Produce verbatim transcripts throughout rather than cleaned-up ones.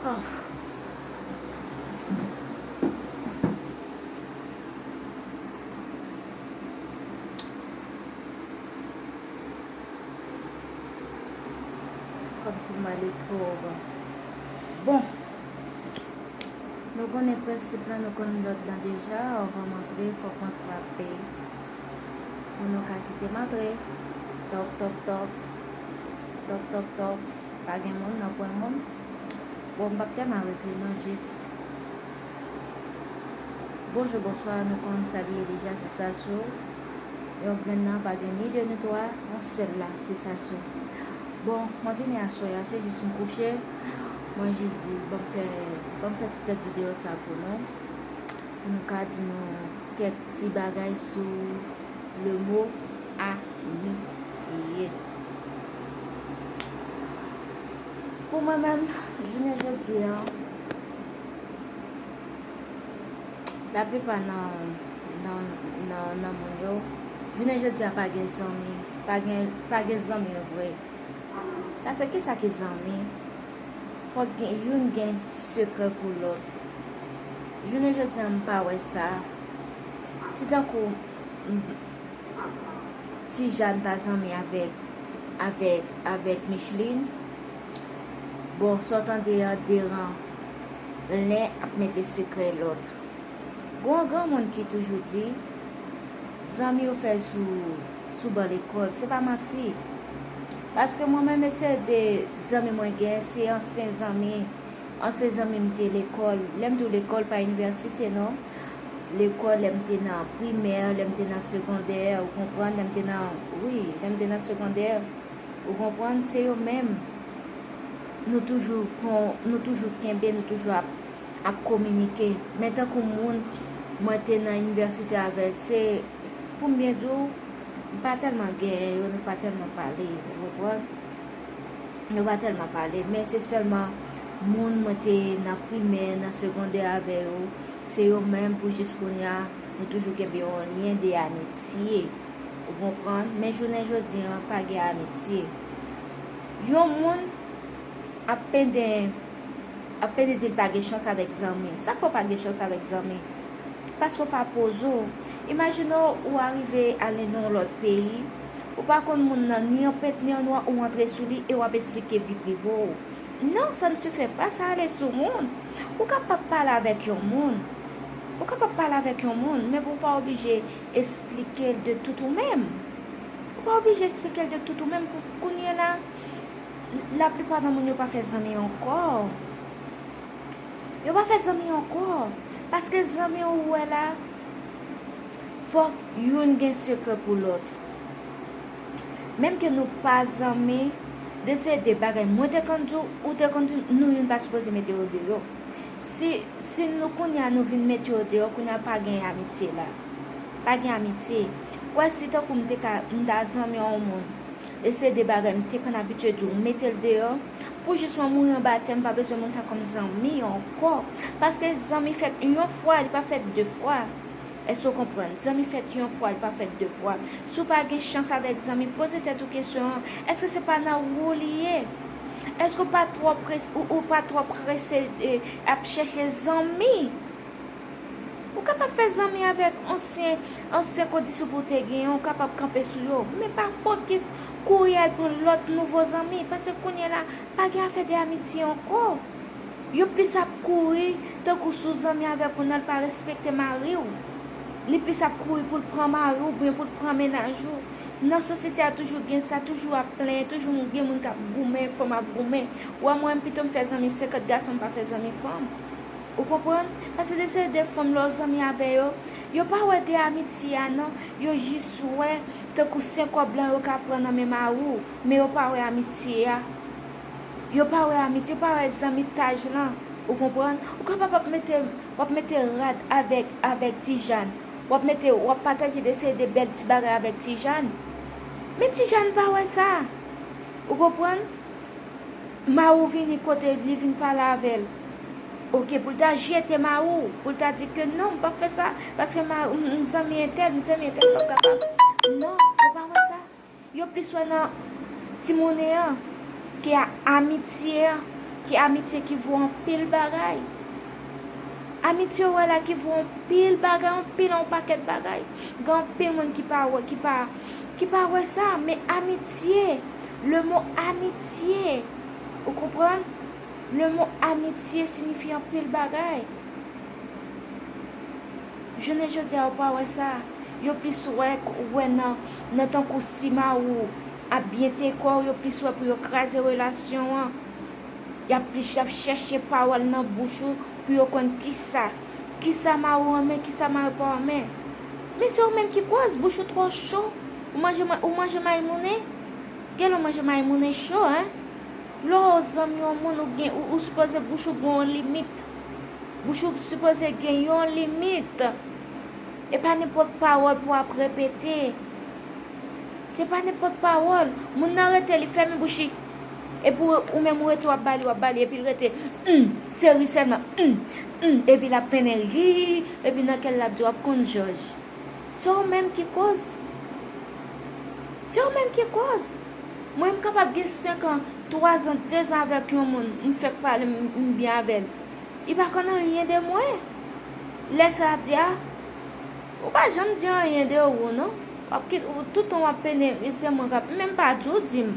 Ah. Kòmsi m ale twò. Bon, nou konnen prensip lan, nou konn lòd lan deja. Anvan m antre, fòk mwen frape pou nou ka kite m antre. Tòk, tòk, tòk. Tòk, tòk, tòk. Pa gen moun, nan pwen moun. Bon, m p ap tèlman rete non, jis bonjou, bonswa, nou konn salye deja, se Sasou. Yon grenn nan pa gen ni de ni twa, yon sèl la, se Sasou. Bon, mwen vini aswè a, se jis m kouche. Mwen jis di, ban m fè, ban m fè ti tèt videyo sa pou nou. Pou nou ka di nou kèk ti bagay sou le mo amitye. Pou mwen menm, jounen jodi a, laplipa nan, nan, nan, nan moun yo, jounen jodi a pa gen zanmi, pa gen, pa gen zanmi vre. Paske kisa ki zanmi? Fòk gen, youn gen sekrè pou lòt. Jounen jodi a, m pa wè sa. Si tankou, m, Ti Jàn pa zanmi avèk, avèk, avèk Micheline, bon, sa w tande an deran, len ap mete sekrè lòt. Gon granmoun ki toujou di, zanmi yo fè sou, sou ban lekòl, se pa manti. Paske mwen menm, e se de zanmi mwen gen, se ansyen zanmi, ansyen zanmi m te lekòl. Lè m di w lekòl, pa inivèsite, non. Lekòl, lè m te nan primè, lè m te nan segondè, ou konprann, lè m te nan, wi, lè m te nan segondè, ou konprann, se yo menm. Nou toujou kon, nou toujou kenbe, nou toujou ap, ap kominike. Men tankou moun mwen te nan inivèsite avè l, se, pou m byen di w, m pa tèlman genyen yo, nou pa tèlman pale, ou konprann? Nou pa tèlman pale, men se sèlman moun mwen te nan primè, nan segondè avè yo, se yo menm pou jis kounye a, nou toujou kenbe yon lyen de amitye. Ou konprann? Men jounen jodi a, pa gen amitye. Yon moun ap penden, ap penden di l pa gen chans avèk zanmi. Sa k fè w pa gen chans avèk zanmi? Paske w pa poze w. Imajine w, ou arive ale nan yon lòt peyi, ou pa konn moun nan ni an pent ni an nwa, ou antre sou li e w ap esplike vi prive w. Non, ça ne se fait pas, sa ale sou moun. Ou kapab pale avèk yon moun. Ou kapab pale avèk yon moun, men ou pa oblije esplike l de tout ou menm. Ou pa oblije esplike l de tout ou menm. Kou-, kounye a la, laplipa nan moun yo pa fè zanmi ankò. Yo pa fè zanmi ankò. Paske zanmi ou wè la, fòk youn gen sekrè pou lòt. Menm ke nou pa zanmi, de se de bagay mwen te konn di w, ou te konn di m, nou youn pa sipoze mete yo deyò. Si, si nou kounye a nou vin mete yo deyò, kounye a pa gen amitye la. Pa gen amitye. Ou wè, si tankou m te ka, m ta zanmi yon moun, e se de bagay m te konn abitye di w, mete l deyò, pou jis mwen mouri anba tè, m pa bezwen moun sa kòm zanmi ankò. Paske zanmi fèt yon fwa, li pa fèt de fwa. Èske w konprann? Zanmi fèt yon fwa, li pa fèt de fwa. Si w pa gen chans avèk zanmi, poze tèt ou kesyon an, èske se pa nan ou li ye? Èske w pa twò prese, ou, ou pa twò prese, e, ap chèche zanmi? Ou kapab fè zanmi avèk ansyen, ansyen kondisyon pou w te genyen, ou kapab kanpe sou yo. Men pa fokis kouri al pran lòt nouvo zanmi, paske kounye a la, pa gen afè de amitye ankò. Yo plis ap kouri tankou si w zanmi avèk moun nan, l pa respekte mari w. Li plis ap kouri pou l pran mari w oubyen pou l pran mennaj ou. Nan sosyete a toujou gen sa, toujou ap plenyen, toujou gen moun k ap goumen, fanm ap goumen. Ou wè mwen menm pito m fè zanmi senkant gason, m pa fè zanmi fanm. Ou konprann? Paske de se de fanm lè w zanmi avè yo, yo pa wè de amitye a non, yo jis wè tankou se kòb lan yo ka pran nan men mari w, men yo pa wè amitye a. Yo pa wè amitye, yo pa wè zanmitaj lan. Ou konprann? Ou kapab ap mete, w ap mete rad avèk, avèk Ti Jàn. W ap mete, w ap pataje de seri de bèl ti bagay avèk Ti Jàn. Men Ti Jàn pa wè sa. Ou konprann? Mari w vini kote li, vin pale avè l. Oke, pou l ta jete mari w, pou l ta di ke non, m p ap fè sa, paske ma, m, m zanmi entèl, m zanmi entèl, m p ap kapab. Non, yo pa wè sa. Yo plis wè nan ti monnen an ke a, amitye an. Ki amitye ki vo anpil bagay. Amitye w wè la ki vo anpil bagay, anpil, yon pakèt bagay. Gen anpil moun ki pa wè, ki pa, ki pa wè sa, men amitye, le mo amitye, ou konprann? Le mo amitye siyifi anpil bagay. Jounen jodi a, ou pa wè sa. Yo plis wè, wè nan, nan tankou si mari w ap byen teke w, yo plis wè pou yo kraze relasyon an. Y ap plis, y ap chèche pawòl nan bouch ou pou yo konn kisa, kisa mari w renmen, kisa mari w pa renmen. Men se ou menm ki koz, bouch ou twò cho. Ou manje, ou manje mayi mounen? Gen lè w manje mayi mounen cho, en? Lè w zanmi yon moun, ou gen, ou, ou sipoze bouch ou gen yon limit. Bouch ou sipoze gen yon limit. E pa nenpòt pawòl pou w ap repete. Se pa nenpòt pawòl. Moun nan rete, li fèmen bouch li. Epi ou, ou menm ou rete, w ap ba li, w ap ba li, epi l rete, hmm, se ri sèlman, hmm, hmm, epi l ap fennen ri, epi nan kè l l ap di, w ap konn jòj. Se ou menm ki koz. Se ou menm ki koz. Mwen, m kapab gen senk an, twa zan, de zan avèk yon moun, m fèk pale, m, m byen avè l. Li pa konn anyen de mwen. Lè sa ap di a, ou pa janm di anyen de ou, non. W ap kit-, ou, tout tan w ap pene, se mwen k ap, menm pa di w di m.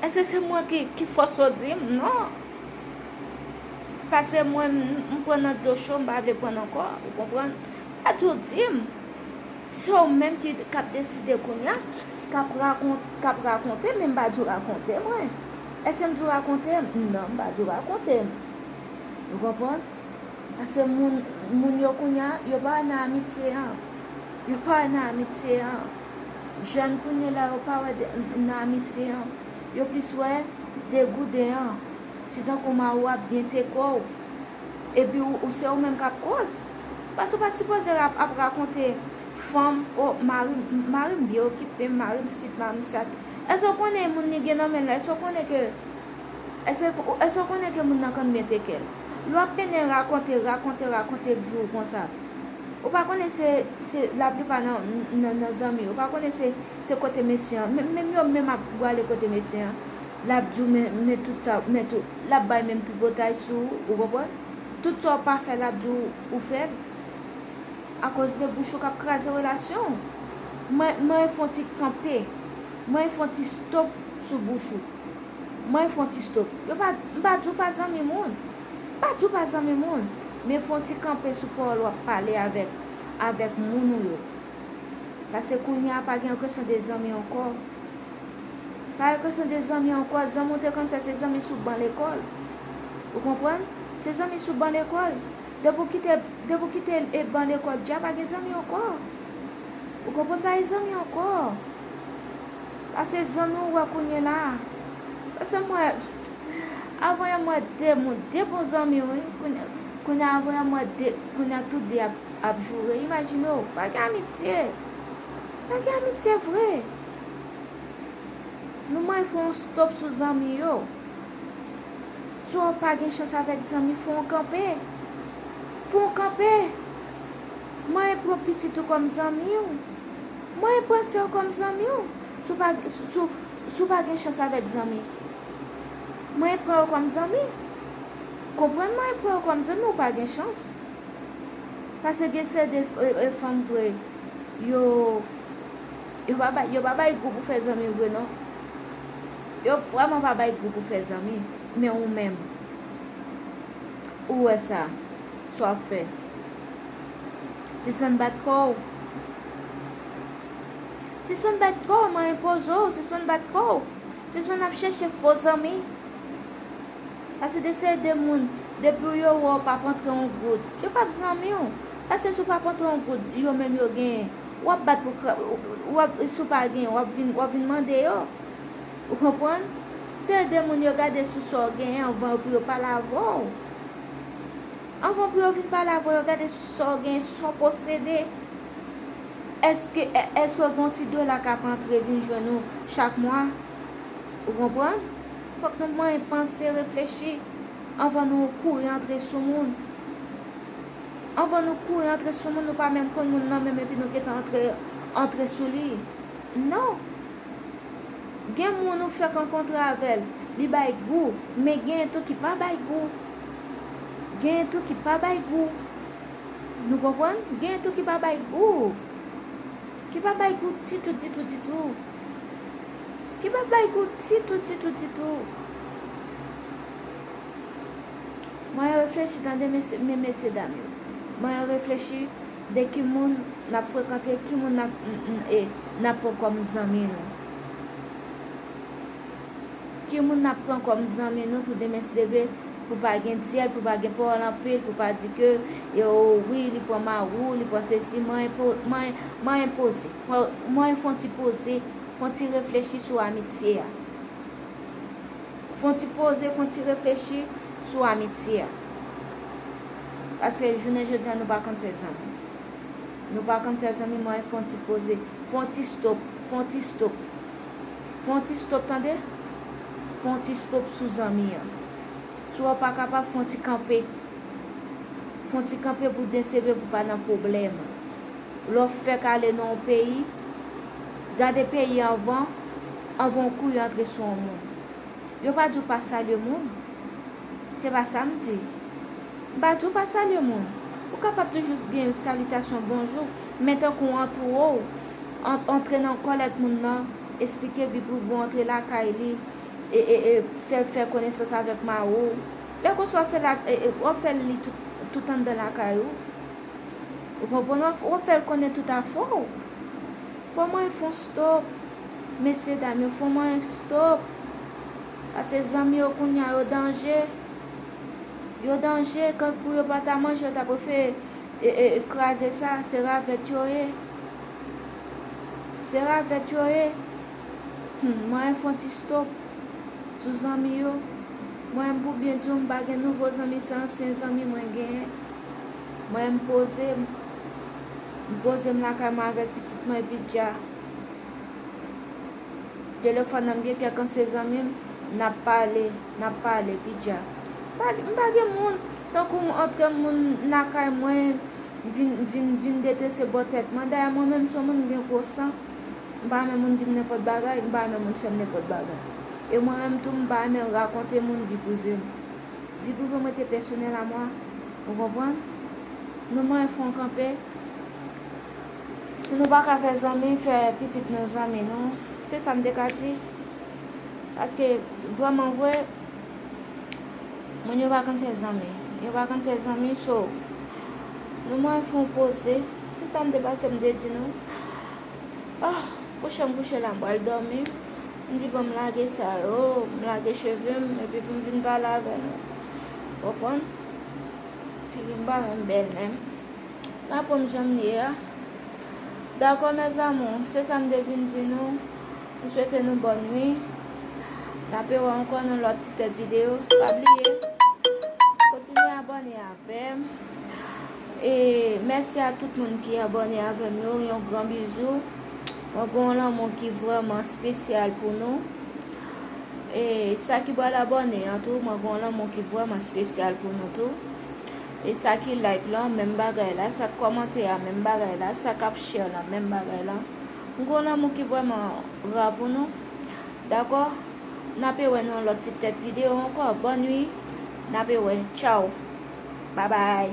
Èske se mwen ki, ki fòse w di m? Non. Paske mwen, m, m pran nan dlo cho, m pa vle pran ankò, ou konprann? Pa di w di m. Se ou menm ki, k ap deside kounye a, k ap rakon-, k ap rakonte, men m pa di w rakonte mwen. Èske m di w rakonte m? Non, m pa di w rakonte m. Ou konprann? Paske moun, moun yo kounye a, yo pa wè nan amitye an. Yo pa wè nan amitye an. Jèn kounye la, yo pa wè de, nan amitye an. Yo plis wè degouden an. Se tankou mari w ap byen teke w. Epi ou, ou se ou menm k ap koz. Paske ou pa sipoze ap, ap rakonte fanm, o, mari m, mari m byen okipe m, mari m sit, mari m sa. Èske w konnen moun li gen nan men l la? Èske w konnen ke, èske, èske w konnen ke moun nan konn byen teke l? Lè w ap mennen rakonte, rakonte, rakonte jou w konsa. Ou pa konnen se, se laplipa nan, nan, nan zanmi yo. Ou pa konnen se, se kote mesye an. Menm, menm yo menm ap prale kote mesye an. L ap di w men, men tout sa, men tout. L ap bay menm tripotay sou ou, ou konprann? Tout sa w pa fè, l ap di w ou fè l. Akoz de bouch ou k ap kraze relasyon w. Mwen, mwen fè yon ti kanpe. Mwen fè yon ti stop sou bouch ou. Mwen fè yon ti stop. Yo pa, m pa di w pa zanmi moun. M pa di w pa zanmi moun. Men fè yon ti kanpe sou pawòl w ap pale avèk, avèk moun ou yo. Paske kounye a pa gen yon kesyon de zanmi ankò. Pa gen kesyon de zanmi ankò. Zanmi w te konn fè se zanmi sou ban lekòl. Ou konprann? Se zanmi sou ban lekòl. Depi w kite, depi w kite, e, ban lekòl, dja pa gen zanmi ankò. Ou konprann? Pa gen zanmi ankò. Paske zanmi w wè kounye la. Paske m wè, avan yè m wè de moun, de bon zanmi, wi. Kounye, kounye a, avan yè m wè de, kounye a, tou de ap, ap joure. Imajine w, pa gen amitye. Pa gen amitye vre. Nou mwen fè yon stop sou zanmi yo. Si w pa gen chans avèk zanmi, fè yon kanpe. Fè yon kanpe. Mwen pran pitit ou kòm zanmi w. Mwen pran sè w kòm zanmi w. Si w pa, si, si, si w pa gen chans avèk zanmi. Mwen pran yo kòm zanmi. Konprann, mwen pran yo kòm zanmi, ou pa gen chans. Paske gen seri de, e, e, fanm vre, yo, yo pa bay, yo pa bay gou pou fè zanmi vre non. Yo vrèman pa bay gou pou fè zanmi. Men ou menm, ou wè sa, sa w ap fè. Sispann bat kò w. Sispann bat kò w, mwen enpoze w, sispann bat kò w. Sispann ap chèche fo zanmi. Paske de seri de moun, depi yo wè w p ap antre yon goud, yo p ap zanmi w. Paske si w p ap antre yon goud, yo menm yo genyen, w ap bat pou kra-, w ap, si w pa genyen, w ap vin, w ap vin mande yo. Ou konprann? Seri de moun yo gade sou sa w genyen anvan pou yo pale avè w. Anvan pou yo vin pale avè w, yo gade sou sa w genyen, sa w posede. Èske, è-, èske gen yon ti dola k ap antre vin jwenn ou chak mwa? Ou konprann? Fòk nou manyen panse, reflechi anvan nou kouri antre sou moun. Anvan nou kouri antre sou moun, nou pa menm konn moun nan menm epi nou gentan antre, antre sou li. Non. Gen moun ou fèk rankontre avè l, Li bay gou, men genyen tou ki pa bay gou. Genyen tou ki pa bay gou. Nou konprann? Genyen tou ki pa bay gou. Ki pa bay gou ditou, ditou, ditou. Ki pa bay gou ditou, ditou, ditou. Mwen reflechi tande, mesye, men mesye dam yo. Mwen reflechi de ki moun n ap frekante, ki moun n ap, n, n, e, n ap pran kòm zanmi nou. Ki moun n ap pran kòm zanmi nou pou demen se leve, pou pa gen dyèl, pou pa gen pawòl anpil, pou pa di ke, e, o wi, li pran mari w, li pran sesi, mwen enpo-, mwen, mwen enpoze. Mwen, mwen fè yon ti poze, fè yon ti reflechi sou amitye a. Fè yon ti poze, fè yon ti reflechi sou amitye a. Paske jounen jodi a, nou pa konn fè zanmi. Nou pa konn fè zanmi, mwen fè yon ti poze. Fè yon ti stop, fè yon ti stop. Fè yon ti stop, tande? Fè yon ti stop sou zanmi an. Si w pa kapab, fè yon ti kanpe. Fè yon ti kanpe pou deseve, pou pa nan pwoblèm. Lè w fèk ale nan yon peyi, gade peyi anvan, anvan w kouri antre sou yon moun. Yo pa di w pa salye moun. Se pa sa m di. M pa di w pa salye moun. Ou kapab toujou gen salitasyon bonjou, men tankou w antre w, an-, antre nan kòlèt moun nan, esplike vi prive w, antre lakay li, e, e, e fè l fè konesans avèk mari w. Lè konsa w ap fè la, e, e, w ap fè l li tout, tout anndan lakay ou. Ou konprann? W ap, w ap fè l konnen tout afè w. Fò mwen fè yon stop. Mesye dam yo, fò mwen stop. Paske zanmi yo kounye a yo danje. Yo danje, kankou yo pa ta manje, yo ta prefere, e, e, e, kraze sa. Se ravèt yo ye. Se ravèt yo ye. Hmm, mwen fè yon ti stop sou zanmi yo. Mwen, m pou byen di w, m pa gen nouvo zanmi, se ansyen zanmi mwen genyen. Mwen, m poze m. M poze m lakay mwen avèk pitit mwen epi dja. Telefòn nan, m gen kèk ansyen zanmi m, n ap pale, n ap pale epi dja. M pa, m pa gen moun, tankou m antre moun lakay mwen, vin, vin, vin detrese bò tèt mwen. Dayè, mwen menm, se yon moun m gen gwo san. M pa renmen moun di m nenpòt bagay, m pa renmen moun fè m nenpòt bagay. E mwen menm tou, m pa renmen rakonte moun vi prive m. Vi prive m rete pèsonèl a mwen. Ou konprann? Nou mwen fè yon kanpe. Si nou pa ka fè zanmi, fè pitit nou zanmi nou. Se sa m te ka di. Paske, vrèman vre, moun yo pa konn fè zanmi. Yo pa konn fè zanmi, so, nou mwen fè yon poze. Se sa m te pase, m te di nou. Ah, kouche m kouche la, m pral dòmi. M di bon, m lage sa yo, m lage cheve m, epi pou m vin pale avè nou. Konprann? Figi m pa menm bèl menm. N a pran m jan m ye a. Dakò, mes amours, se sa m te vin di nou. M swete nou bòn nwi. N ape wè ankò nan lòt ti tèt videyo. Pa bliye, kontinye abòne avè m. E mèsi a tout moun ki abòne avè m yo. Yon gran bizou. Mwen gen yon lanmou ki vrèman espesyal pou nou. E sa ki pral abòne an tou, mwen gen yon lanmou ki vrèman espesyal pou nou tou. E sa ki like lan, menm bagay la. Sa k kòmante a, menm bagay la. Sa k ap share lan, menm bagay la. M gen yon lanmou ki vrèman ra pou nou. Dakò? N ape wè nan yon lòt ti tèt videyo ankò. Bòn nwi. N ape wè. Tchaw. Babay.